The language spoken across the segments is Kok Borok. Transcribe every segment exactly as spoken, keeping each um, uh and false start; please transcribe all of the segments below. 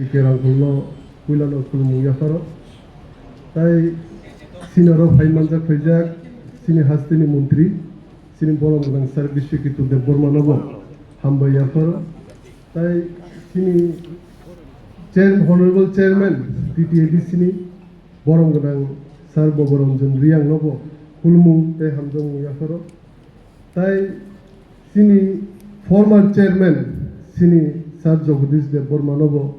Kerangkhulno puilano khulumung yapharo. Tai sinaro phai manjak phaijak sini hasteni montri, sini borom gwnang sir Biswaketu Debbarmanobo hambai yapharo. Tai sini chair-, honorable chairman T T A D C ni borom gwnang sir Boboranjan Riyangnobo khulumung tei hamjakmung yapharo. Tai sini former chairman sini sir Jagadish Debbarmanobo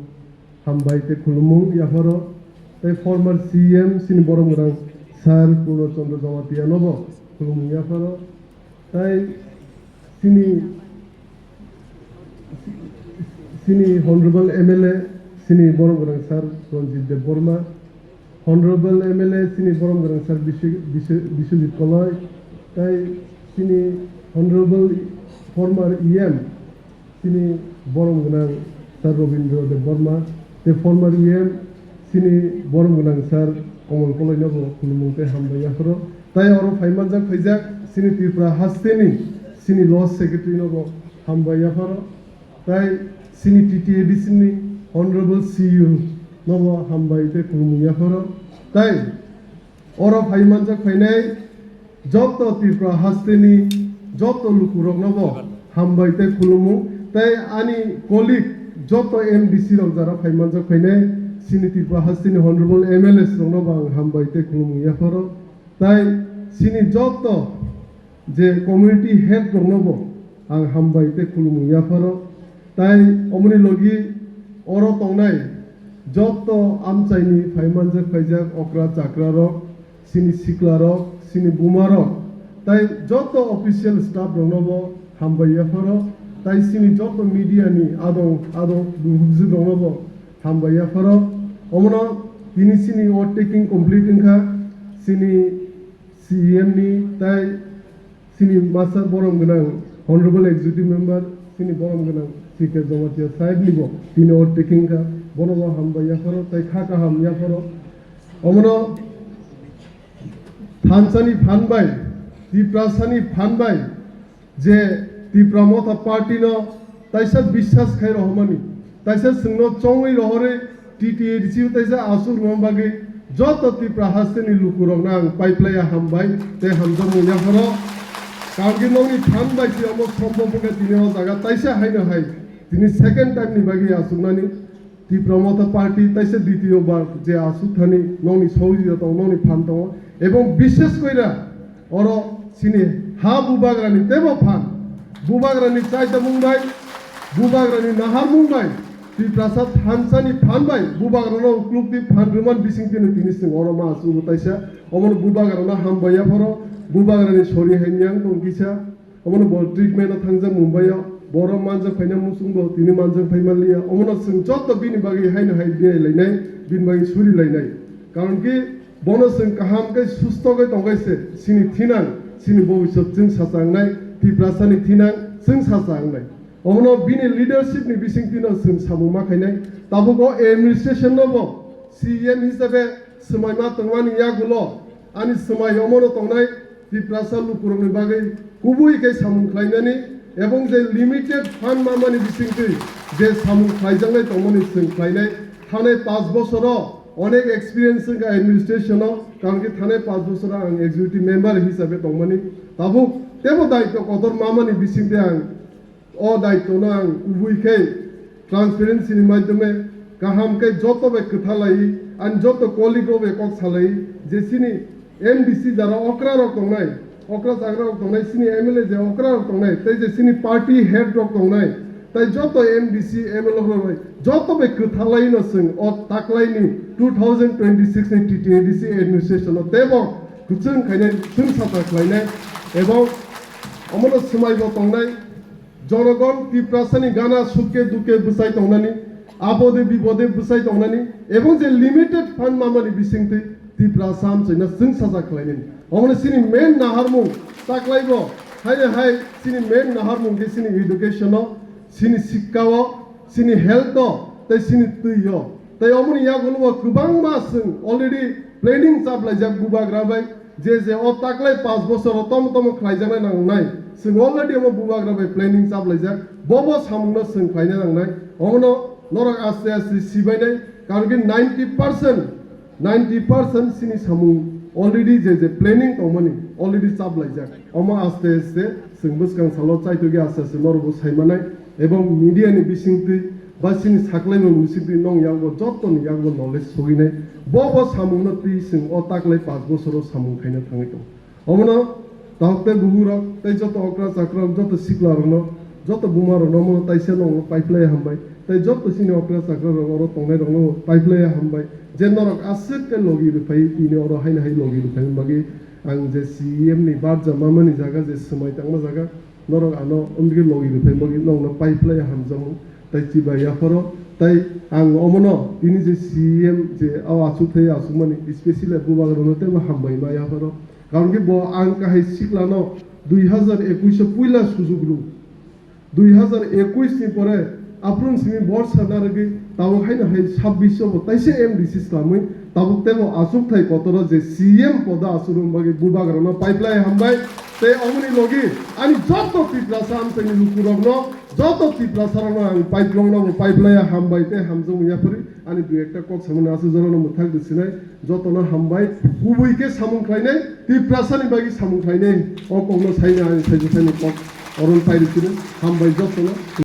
hambai tei khulumung yapharo. Tai former C M sini borom gwnang sir Purno Chandra Jamatia nobo khulumung yapharo. Tai sini, sini honorable M L A sini borom gwnang sir Ranjit Debbarma, honorable M L A sini borom gwnang sir Bisw-, Bisw-, Biswajit Koloi, tai sini honorable former E M sini borom gwnang sir Robindra Debbarma, tei former E M sini borom gwnang sir Komol Koloinobo khulumung tei hambai yapharo. Tai oro phai manjak phaijak sini Tripura hasteni sini Lord Secretary nobo hambai yapharo. Tai sini T T A D C ni honorable C U nobo hambai tei khulumung yapharo. Tai oro phai manjak phainai joto Tripura hasteni joto lukuroknobo hambai tei khulumung, tei ani colleague joto M D C rok jara phai manjak phainai sini Tripura hasteni honorable M L As roknobo ang hambai tei khulumung yapharo. Tai sini joto je community head roknobo ang hambai tei khulumung yapharo. Tai omoni logi oro tongnai joto amchaini phai manjak phaijak okra chakra rok, sini sikla rok, sini buma rok, tai joto official staff roknobo hambai yapharo. Tai sini joto media ni adong adong buhukjwk roknobo hambai yapharo. Omono tini sini o taking complete wngkha sini C E M ni tai sini masa borom gwnang honorable executive member sini borom gwnang C K Jamatia sahib nibo tini o taking kha, bono bo hambai yapharo tai kha kaham yapharo. Omono thansani phan bai, Tiprasani phan bai je Tipra Motha Party no taisa biswas khai rohormani, taisa chwngno chongwi rohorwi T T A D C o taisa aswk rwna bagwi joto Tipra hasteni lukurokno ang paiplaiya hambai tei hamjakmung yapharo. Karon khe nokni phan bai se omo sombhob wngkha tini o jaga taisa haino hai tini second time ni bagwi aswknani. Tipra Motha Party taisa ditiyo bar je aswk thani nokni sohojita tongo, nokni phan tongo, ebong bishes koira oro sini ha bubagrani tebo phan, bubagrani chaitamung bai, bubagrani naharmung bai, Tiprasa thansani phan bai bubagrano uklukti phan rwman bisingtwino tini chwng oro ma aswk taisa, omono bubagrano hambai yapharo, bubagrani sori hai niyang tong kisa. Omono bo treatment o thangjak Mumbai o, borok manjak phaina muchung bo tini manjak phai manliya. Omono chwng joto bini bagwi haino hai biyai lainai, bini bagwi suri lainai. Karon khe bono chwng kaham khe susto khe tongkhe se, sini thinang, sini bobiswt chwng sacha wngnai, Tiprasani thinang chwng sacha wngnai. Omono bini leadership ni bisingtwino chwng samung ma khainai. Tabuk o administration no bo C E M hisabe swmai ma tongmani yagulo ani swmai omono tongnai Tiprasa lukurokni bagwi kubui khe samung khlainani ebong je limited fund mamani bisingtwi je samung khlaijaknai tongmani chwng khlainai. Thanai panch bosoro onek experience wngkha administration o, karon khe thanai panch bosoro ang executive member hisabe tongmani. Tabuk tebo daityo kotor mamani bisingtwi ang o daityono ang kubui khe transparency ni maidhyome kaham khe joto bai kwtha lai, ani joto colleague rok bai kok salai je sini M D C jara okra rok tongnai, okra chagra rok tongnai, sini M L A je okra rok tongnai, tei je sini party head rok tongnai, tai joto M D C, M L A rok bai joto bai kwtha lai no chwng o taklai ni two thousand twenty-six ni T T A D C administration o tebo kwchwng khainai, chwng sacha khlainai, ebong omono swmai bo tongnai. Jonogon Tiprasani gana sukhe dukhe bwchai tongnani, abode bibode bwchai tongnani, ebong je limited fund mamani bisingtwi Tiprasa amchaina chwng sacha khlainani. Omono chini main naharmung taklaibo, haino hai chini main naharmung khe chini education o, chini sikka o, chini health o, tei chini twi o. Tei omoni yagulo bo kwbangma chwng already planning chaplaijak bubagra bai, je je o taklai panch bosor o tomo tomo khlaijaknai nangnai. Chwng already omo bubagra bai planning chaplaijak, bobo samungno chwng khlaina nangnai. Omono Norok aste aste sibainai, karon khe ninety percent, ninety percent chini samung already je je planning tongmani already chaplaijak. Omo aste aste chwng bwskang salo chaitokya aste aste norokbo saimanai, ebong media ni bisingtwi ba chini saklaimung bisingtwi nong yakbo jottoni yakbo knowledge soginai. Bo bo samungno twi chwng o taklai panch bosoro samung khaina thangwi tongo. Omono tahok tei bubugrok tei joto okra chakra rok, joto sikla rokno, joto buma rokno omono taisa nongno paiphlai hambai. Tei joto chini okra chakra rok oro tongnai rokno paiphlai hambai. Je norok aswk khe logi rwphai tini oro haino hai logi rwphaini bagwi ang je C E M ni barja mamani jaga je swmai tangma jaga norok ano omdigi logi rwphaini bagwi nongno paiphlai hamjakmung. Tei chiba yapharo tei ang omono tini je C E M je o achukthai achukmani specially bubagrokno teibo hambai ma yapharo. Karon khe bo ang kahai siklano dui hazar ekuish o puila sujuk rw. Dui hazar ekuish ni pore aphuru simi borsa narwgwi tabuk haino hai sabbish o bo taisa M D C swlamwi tabuk teibo achukthai kotoro je C M poda achukna bagwi bubagrano paiphlai hambai. Tei omoni logi ani joto Tiprasa amchaini lukurokno, joto Tiprasarokno ang paiplongno bo paiphlai hambai tei hamjakmung yaphari. Ani dui ekta kok samani aswk jorano mwthak rwsinai. Jotono hambai, kubui khe samung khlainai, Tiprasani bagwi samung khlainai. O kokno saina ani saisa saini kok oron pairi sini hambai jotono.